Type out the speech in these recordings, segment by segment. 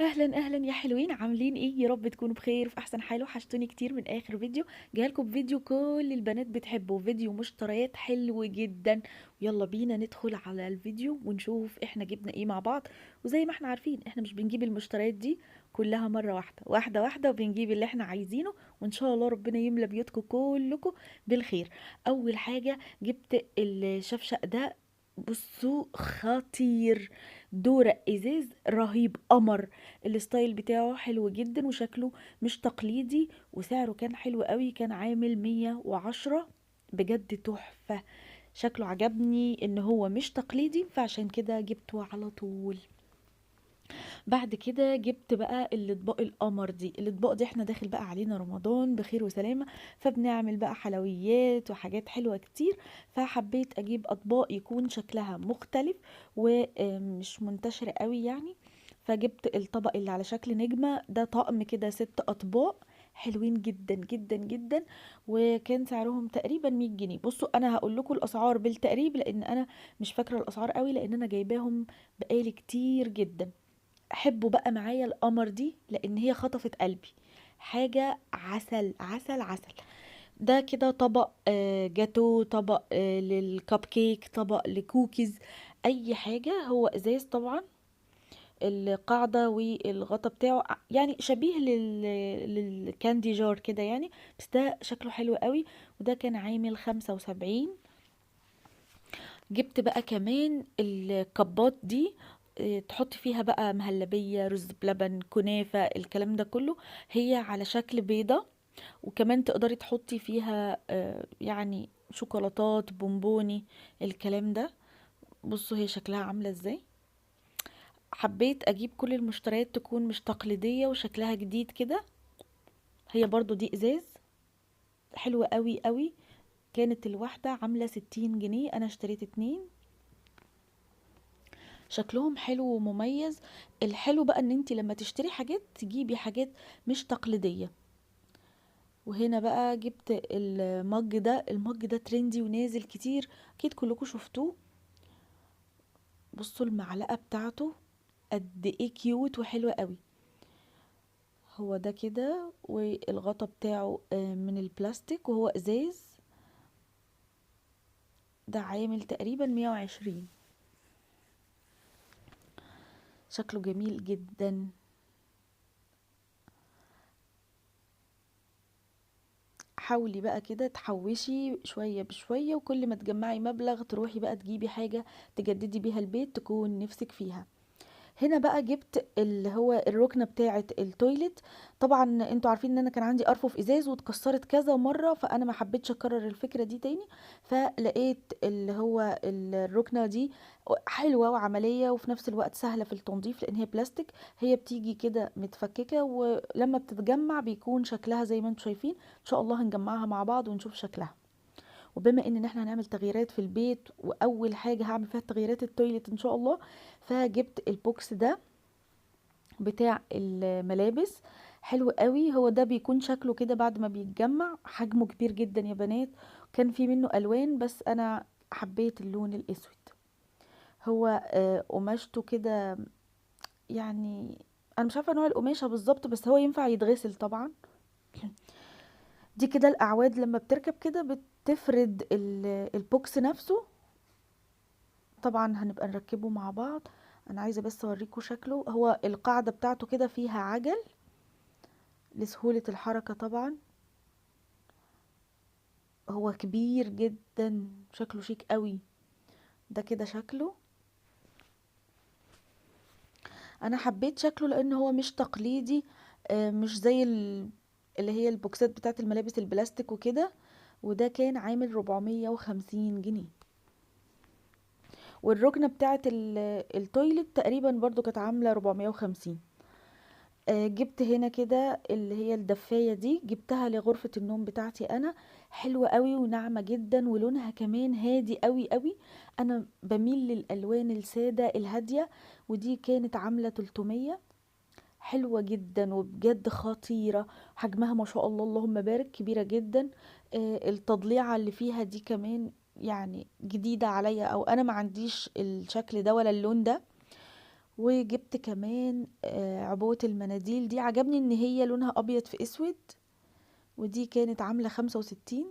اهلا اهلا يا حلوين، عاملين ايه؟ يا رب تكونوا بخير وفي احسن حال. وحشتوني كتير من اخر فيديو. جايلكم بفيديو كل البنات بتحبه، فيديو مشتريات حلو جدا. ويلا بينا ندخل على الفيديو ونشوف احنا جبنا ايه مع بعض. وزي ما احنا عارفين احنا مش بنجيب المشتريات دي كلها مرة واحدة، واحدة واحدة، وبنجيب اللي احنا عايزينه، وان شاء الله ربنا يملى بيوتكم كلكم بالخير. اول حاجة جبت الشفشق ده، بصوا خطير، دورق ازاز رهيب قمر، ال style بتاعه حلو جدا وشكله مش تقليدي، وسعره كان حلو قوي، كان عامل 110. بجد تحفة، شكله عجبني ان هو مش تقليدي، فعشان كده جبته على طول. بعد كده جبت بقى الاطباق القمر دي. الاطباق دي احنا داخل بقى علينا رمضان بخير وسلامة، فبنعمل بقى حلويات وحاجات حلوة كتير، فحبيت اجيب اطباق يكون شكلها مختلف ومش منتشرة قوي يعني. فجبت الطبق اللي على شكل نجمة ده، طقم كده 6 اطباق حلوين جدا جدا جدا، وكان سعرهم تقريبا 100 جنيه. بصوا انا هقول لكم الاسعار بالتقريب لان انا مش فاكرة الاسعار قوي، لان انا جايباهم بقالي كتير جدا. حبوا بقى معايا القمر دي لان هي خطفت قلبي، حاجة عسل عسل عسل. ده كده طبق جاتو، طبق للكب كيك، طبق لكوكيز، اي حاجة. هو ازاز طبعا، القاعدة والغطا بتاعه يعني شبيه لل candy jar كده يعني، بس ده شكله حلو قوي. وده كان عامل 75. جبت بقى كمان الكبات دي، تحط فيها بقى مهلبية، رز بلبن، كنافة، الكلام ده كله. هي على شكل بيضة، وكمان تقدري تحطي فيها يعني شوكولاتات، بونبوني، الكلام ده. بصوا هي شكلها عاملة ازاي. حبيت اجيب كل المشتريات تكون مش تقليدية وشكلها جديد كده. هي برضو دي ازاز حلوة قوي قوي، كانت الواحدة عاملة 60 جنيه، انا اشتريت 2. شكلهم حلو ومميز. الحلو بقى ان انت لما تشتري حاجات تجيبي حاجات مش تقليدية. وهنا بقى جبت المج ده، المج ده ترندي ونازل كتير، اكيد كلكم شفتوه. بصوا المعلقة بتاعته قد ايه cute وحلوة قوي. هو ده كده، والغطا بتاعه من البلاستيك وهو ازاز. ده عامل تقريبا 120. شكله جميل جدا. حاولي بقى كده تحوشي شوية بشوية، وكل ما تجمعي مبلغ تروحي بقى تجيبي حاجة تجددي بيها البيت تكون نفسك فيها. هنا بقى جبت اللي هو الركنة بتاعة ال toilet. طبعا انتوا عارفين ان انا كان عندي ارفف ازاز واتكسرت كذا مرة، فانا ما حبيتش اكرر الفكرة دي تاني، فلقيت اللي هو الركنة دي حلوة وعملية وفي نفس الوقت سهلة في التنظيف لان هي بلاستيك. هي بتيجي كده متفككة، ولما بتتجمع بيكون شكلها زي ما انتوا شايفين. ان شاء الله هنجمعها مع بعض ونشوف شكلها. وبما ان احنا هنعمل تغييرات في البيت، واول حاجة هعمل فيها التغييرات ال toilet ان شاء الله، فجبت ال box ده بتاع الملابس، حلو قوي. هو ده بيكون شكله كده بعد ما بيتجمع، حجمه كبير جدا يا بنات. كان في منه الوان بس انا حبيت اللون الاسود. هو قماشته كده، يعني انا مش عارفه نوع القماشه بالظبط، بس هو ينفع يتغسل طبعا. دي كده الاعواد لما بتركب كده بتفرد ال box نفسه. طبعا هنبقى نركبه مع بعض. انا عايزه بس اوريكم شكله. هو القاعده بتاعته كده فيها عجل لسهوله الحركه طبعا. هو كبير جدا، شكله شيك قوي. ده كده شكله. انا حبيت شكله لان هو مش تقليدي، مش زي اللي هي البوكسات بتاعت الملابس البلاستيك وكده. وده كان عامل 450 جنيه. والركنة بتاعت ال toilet تقريبا برضو كانت عاملة 450. جبت هنا كده اللي هي الدفاية دي، جبتها لغرفة النوم بتاعتي انا. حلوة قوي وناعمة جدا، ولونها كمان هادي قوي قوي. انا بميل للالوان السادة الهادية، ودي كانت عاملة 300. حلوة جدا وبجد خطيرة، حجمها ما شاء الله اللهم بارك كبيرة جدا. التضليعة اللي فيها دي كمان يعني جديدة عليا، او انا ما عنديش الشكل ده ولا اللون ده. وجبت كمان عبوة المناديل دي، عجبني ان هي لونها ابيض في اسود، ودي كانت عاملة 65.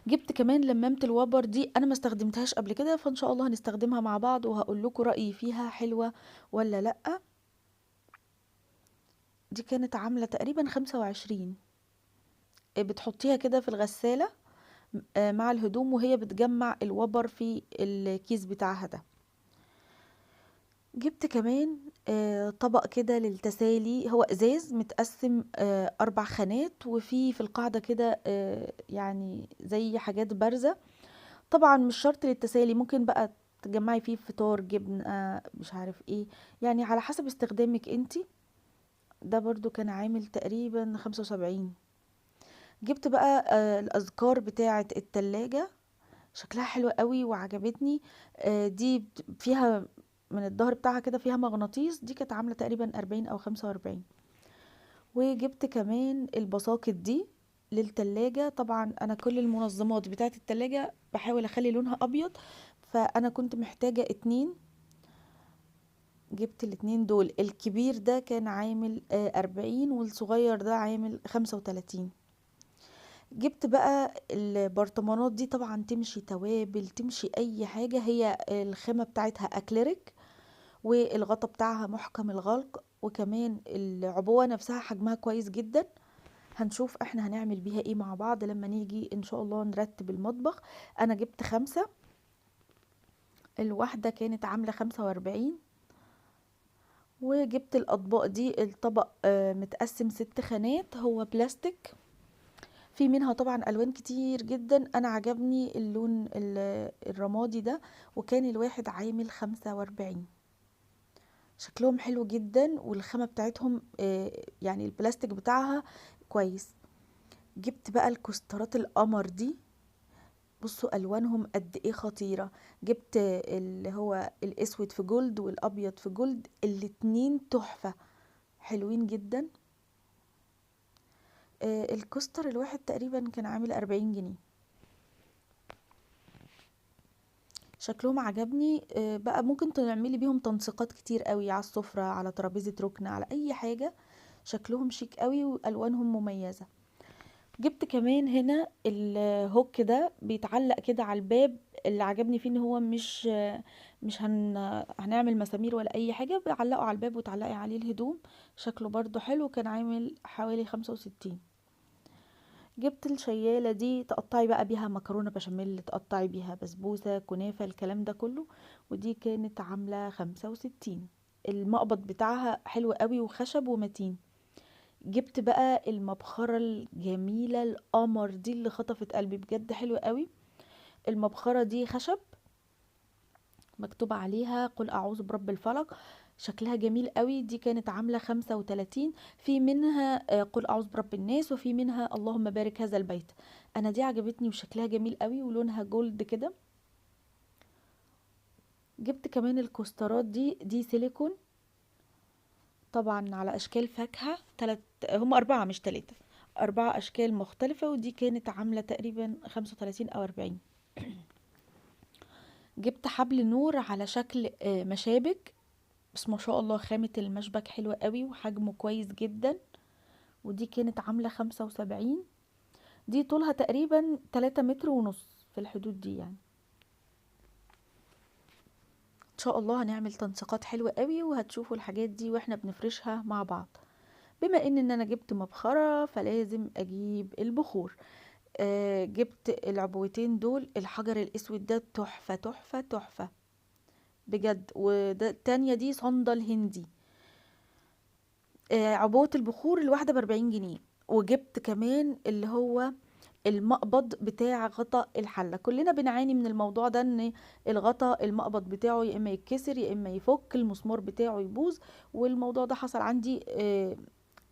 جبت كمان لمامة الوبر دي، انا ما استخدمتهاش قبل كده، فان شاء الله هنستخدمها مع بعض وهقول لكم رأيي فيها حلوة ولا لأ. دي كانت عاملة تقريبا 25. بتحطيها كده في الغسالة مع الهدوم وهي بتجمع الوبر في الكيس بتاعها ده. جبت كمان طبق كده للتسالي، هو ازاز متقسم 4 خانات، وفي القاعدة كده يعني زي حاجات بارزة. طبعا مش شرط للتسالي، ممكن بقى تجمعي فيه فطار، جبن، مش عارف ايه، يعني على حسب استخدامك انتي. ده برضو كان عامل تقريبا 75. جبت بقى الأذكار بتاعة التلاجة، شكلها حلو قوي وعجبتني. دي فيها من الظهر بتاعها كده فيها مغناطيس، دي كانت عاملة تقريبا 40 أو 45. وجبت كمان البساقط دي للتلاجة. طبعا أنا كل المنظمات بتاعة التلاجة بحاول أخلي لونها أبيض، فأنا كنت محتاجة 2، جبت الاتنين دول. الكبير ده كان عامل 40، والصغير ده عامل 35. جبت بقى البرطمانات دي، طبعا تمشي توابل، تمشي اي حاجة، هي الخامة بتاعتها اكليريك، والغطا بتاعها محكم الغلق، وكمان العبوة نفسها حجمها كويس جدا. هنشوف احنا هنعمل بيها ايه مع بعض لما نيجي ان شاء الله نرتب المطبخ. انا جبت 5، الواحدة كانت عاملة 45. وجبت الاطباق دي، الطبق متقسم 6 خانات، هو بلاستيك، في منها طبعا الوان كتير جدا. انا عجبني اللون الرمادي ده، وكان الواحد عامل 45. شكلهم حلو جدا، والخامة بتاعتهم يعني البلاستيك بتاعها كويس. جبت بقى الكوسترات القمر دي، بصوا الوانهم قد ايه خطيرة. جبت اللي هو الاسود في gold والابيض في gold، الاتنين تحفة حلوين جدا. ال coaster الواحد تقريبا كان عامل 40 جنيه. شكلهم عجبني. بقى ممكن تعملي بيهم تنسيقات كتير قوي على السفرة، على ترابيزة ركن، على اي حاجة. شكلهم شيك قوي والوانهم مميزة. جبت كمان هنا ال hook ده بيتعلق كده على الباب. اللي عجبني فيه ان هو مش هنعمل مسامير ولا اي حاجة، بيعلقه على الباب وتعلقي عليه الهدوم. شكله برضو حلو، كان عامل حوالي 65. جبت الشيالة دي تقطعي بقى بيها مكرونة بشاميل، تقطعي بيها بسبوسة، كنافة، الكلام ده كله، ودي كانت عاملة 65. المقبض بتاعها حلو قوي وخشب ومتين. جبت بقى المبخرة الجميلة القمر دي اللي خطفت قلبي بجد، حلوة قوي. المبخرة دي خشب مكتوب عليها قل اعوذ برب الفلق، شكلها جميل قوي. دي كانت عاملة 35. في منها قل اعوذ برب الناس، وفي منها اللهم بارك هذا البيت. انا دي عجبتني وشكلها جميل قوي ولونها gold كده. جبت كمان الكوسترات دي، دي سيليكون طبعا على اشكال فاكهة، هم 4 مش 3، 4 اشكال مختلفة، ودي كانت عاملة تقريبا 35 او 40. جبت حبل نور على شكل مشابك، بس ما شاء الله خامة المشبك حلوة قوي وحجمه كويس جدا، ودي كانت عاملة 75. دي طولها تقريبا 3 متر ونص في الحدود دي يعني. ان شاء الله هنعمل تنسيقات حلوة قوي وهتشوفوا الحاجات دي واحنا بنفرشها مع بعض. بما ان انا جبت مبخرة فلازم اجيب البخور. جبت العبوتين دول، الحجر الاسود ده تحفة تحفة تحفة بجد، وده التانية دي صندل هندي. عبوة البخور الواحدة ب40 جنيه. وجبت كمان اللي هو المقبض بتاع غطاء الحلة. كلنا بنعاني من الموضوع ده، ان الغطاء المقبض بتاعه يا اما يتكسر يا اما يفك، المسمار بتاعه يبوظ. والموضوع ده حصل عندي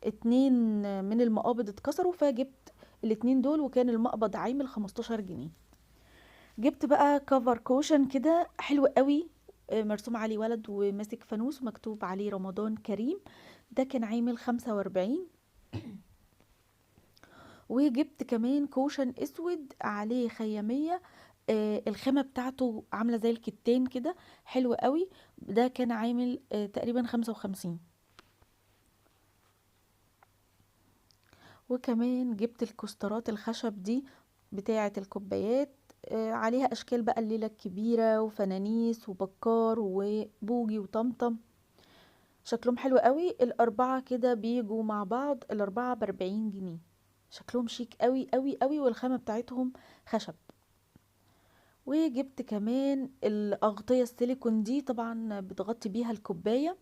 2 من المقابض اتكسروا، فجبت الاتنين دول، وكان المقبض عامل 15 جنيه. جبت بقى cover cushion كده حلو قوي، مرسوم عليه ولد وماسك فانوس ومكتوب عليه رمضان كريم، ده كان عامل 45. وجبت كمان cushion اسود عليه خيامية، الخامة بتاعته عاملة زي الكتان كده، حلو قوي. ده كان عامل تقريبا 55. وكمان جبت الكوسترات الخشب دي بتاعة الكوبايات، عليها اشكال بقى الليلة الكبيرة وفنانيس وبكار وبوجي وطمطم، شكلهم حلو قوي. الاربعة كده بيجوا مع بعض، الاربعة ب40 جنيه، شكلهم شيك قوي قوي قوي، والخامة بتاعتهم خشب. وجبت كمان الاغطية السيليكون دي، طبعا بتغطي بيها الكوباية.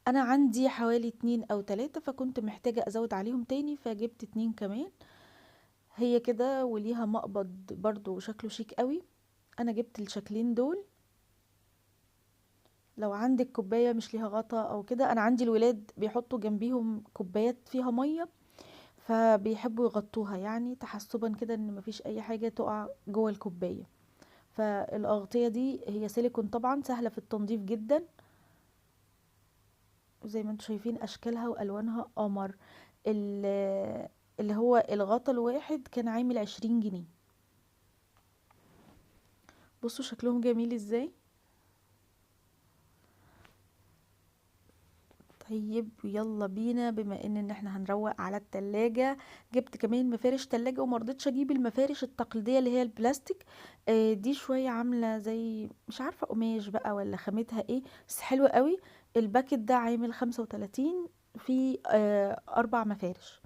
انا عندي حوالي 2 او 3، فكنت محتاجة ازود عليهم تاني، فجبت 2 كمان. هي كده وليها مقبض برضو شكله شيك قوي. انا جبت الشكلين دول. لو عندك كوباية مش ليها غطا او كده، انا عندي الولاد بيحطوا جنبيهم كوبايات فيها مية، فبيحبوا يغطوها تحسبا كده ان مفيش اي حاجة تقع جوه الكوباية. فالاغطية دي هي سيليكون طبعا، سهلة في التنظيف جدا، وزي ما انتم شايفين اشكالها والوانها قمر. اللي هو الغطا الواحد كان عامل 20 جنيه. بصوا شكلهم جميل ازاي. طيب يلا بينا، بما ان احنا هنروق على التلاجة، جبت كمان مفارش تلاجة، ومرضتش اجيب المفارش التقليدية اللي هي البلاستيك، دي شوية عاملة زي مش عارفة قماش بقى ولا خامتها ايه، بس حلوة قوي. الباكت ده عامل 35 في 4 مفارش.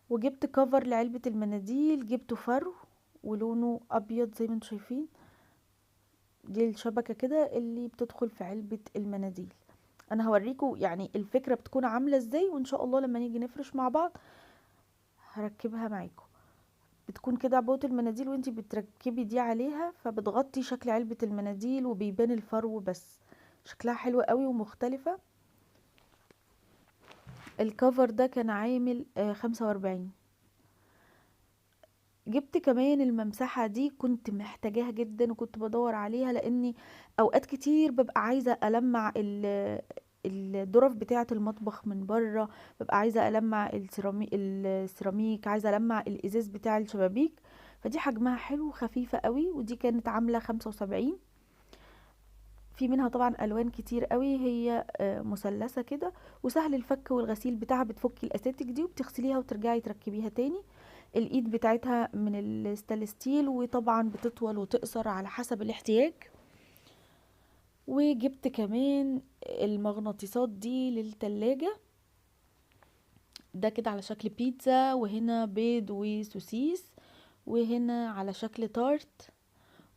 وجبت كفر لعلبة المناديل، جبته فرو ولونه ابيض زي ما انتم شايفين، دي الشبكة كده اللي بتدخل في علبة المناديل. انا هوريكم الفكرة بتكون عاملة ازاي، وان شاء الله لما نيجي نفرش مع بعض هركبها معاكم. بتكون كده عبوة المناديل وانتي بتركبي دي عليها، فبتغطي شكل علبة المناديل وبيبان الفرو، بس شكلها حلو قوي ومختلفة. الكفر ده كان عامل 45. جبت كمان الممسحة دي، كنت محتاجاها جدا وكنت بدور عليها، لاني اوقات كتير ببقى عايزة المع الظرف بتاعة المطبخ من بره، ببقى عايزة المع السيراميك، عايزة المع الازاز بتاع الشبابيك. فدي حجمها حلو وخفيفة قوي، ودي كانت عاملة 75. في منها طبعا الوان كتير قوي، هي مثلثة كده وسهل الفك والغسيل بتاعها، بتفكي الاساتك دي وبتغسليها وترجعي تركبيها تاني. الايد بتاعتها من الستانلس ستيل، وطبعا بتطول وتقصر على حسب الاحتياج. وجبت كمان المغناطيسات دي للتلاجة، ده كده على شكل بيتزا، وهنا بيض وسوسيس، وهنا على شكل تارت.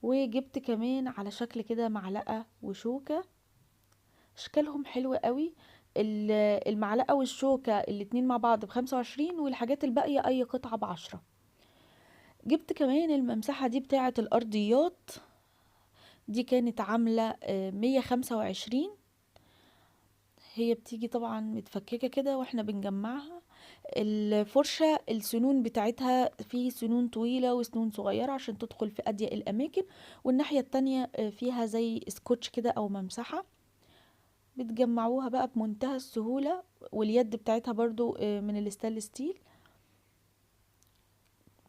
وجبت كمان على شكل كده معلقة وشوكة، اشكالهم حلوة قوي. المعلقة والشوكة الاتنين مع بعض ب25، والحاجات الباقية اي قطعة ب10. جبت كمان الممسحة دي بتاعة الارضيات، دي كانت عاملة 125. هي بتيجي طبعا متفككة كده واحنا بنجمعها. الفرشة السنون بتاعتها في سنون طويلة وسنون صغيرة عشان تدخل في أضيق الأماكن، والناحية التانية فيها زي سكوتش كده أو ممسحة، بتجمعوها بقى بمنتهى السهولة. واليد بتاعتها برضو من الستانلس ستيل.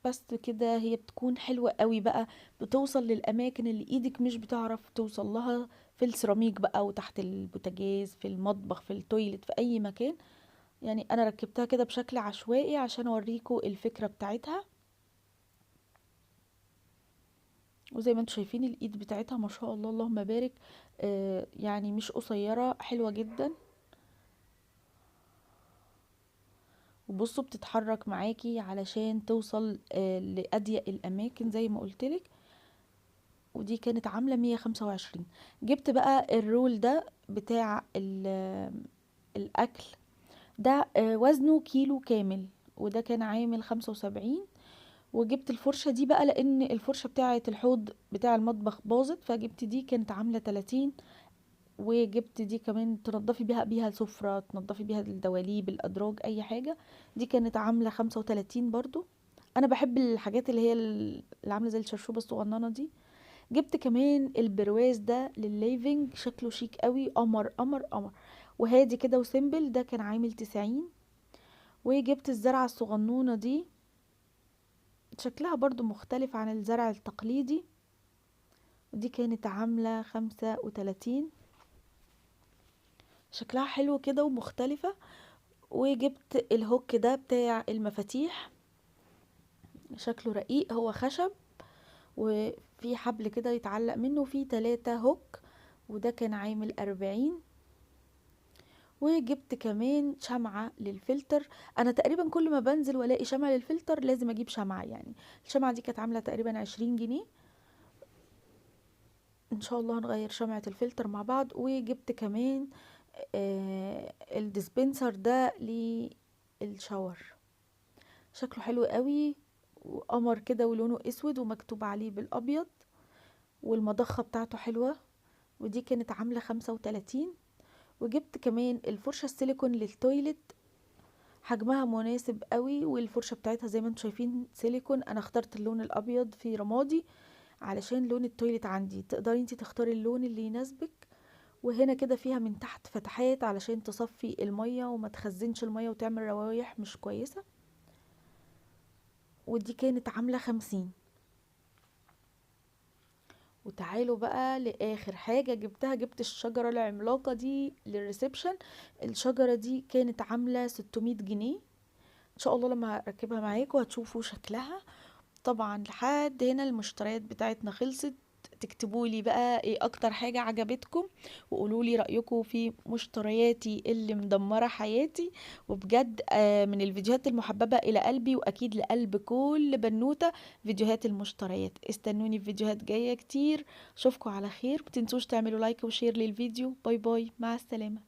بس كده هي بتكون حلوة قوي بقى، بتوصل للأماكن اللي ايدك مش بتعرف توصل لها، في السيراميك بقى وتحت البوتاجاز، في المطبخ، في ال toilet، في أي مكان. أنا ركبتها كده بشكل عشوائي عشان أوريكم الفكرة بتاعتها. وزي ما انتم شايفين الايد بتاعتها ما شاء الله اللهم بارك، مش قصيرة، حلوة جدا. وبصوا بتتحرك معاكي علشان توصل لأضيق الأماكن زي ما قلتلك. ودي كانت عاملة 125. جبت بقى الرول ده بتاع الأكل ده، وزنه كيلو كامل، وده كان عامل 75. وجبت الفرشة دي بقى لأن الفرشة بتاعة الحوض بتاع المطبخ باظت، فجبت دي كانت عاملة 30. وجبت دي كمان تنضفي بيها السفرة، تنضفي بيها الدواليب، الأدراج، أي حاجة. دي كانت عاملة 35 برضو. أنا بحب الحاجات اللي هي اللي عاملة زي الشرشوبة الصغننة دي. جبت كمان البرواز ده للل living، شكله شيك قوي، قمر قمر قمر، وهادي كده و simple. ده كان عامل 90. وجبت الزرعة الصغنونة دي، شكلها برضو مختلف عن الزرع التقليدي. ودي كانت عاملة 35. شكلها حلو كده ومختلفة. وجبت ال hook ده بتاع المفاتيح، شكله رقيق، هو خشب وفي حبل كده يتعلق منه، فيه 3 hook، وده كان عامل 40. وجبت كمان شمعة للفلتر. انا تقريبا كل ما بنزل والاقي شمعة للفلتر لازم اجيب شمعة، يعني الشمعة دي كانت عاملة تقريبا 20 جنيه. ان شاء الله هنغير شمعة الفلتر مع بعض. وجبت كمان ال dispenser ده لل shower، شكله حلو قوي وقمر كده، ولونه اسود ومكتوب عليه بالابيض، والمضخة بتاعته حلوة، ودي كانت عاملة 35. وجبت كمان الفرشة السيليكون لل toilet، حجمها مناسب قوي، والفرشة بتاعتها زي ما انتم شايفين سيليكون. انا اخترت اللون الابيض في رمادي علشان لون ال toilet عندي، تقدري انتي تختاري اللون اللي يناسبك. وهنا كده فيها من تحت فتحات علشان تصفي المية وما تخزنش المية وتعمل روايح مش كويسة، ودي كانت عاملة 50. وتعالوا بقى لآخر حاجة جبتها، جبت الشجرة العملاقة دي لل reception. الشجرة دي كانت عاملة 600 جنيه. ان شاء الله لما اركبها معاكم هتشوفوا شكلها. طبعا لحد هنا المشتريات بتاعتنا خلصت. تكتبوا لي بقى ايه اكتر حاجة عجبتكم، وقولوا لي رأيكم في مشترياتي اللي مدمرة حياتي. وبجد من الفيديوهات المحببة الى قلبي، واكيد لقلب كل بنوتة، فيديوهات المشتريات. استنوني في فيديوهات جاية كتير. اشوفكم على خير، متنسوش تعملوا like و share للفيديو. bye bye، مع السلامة.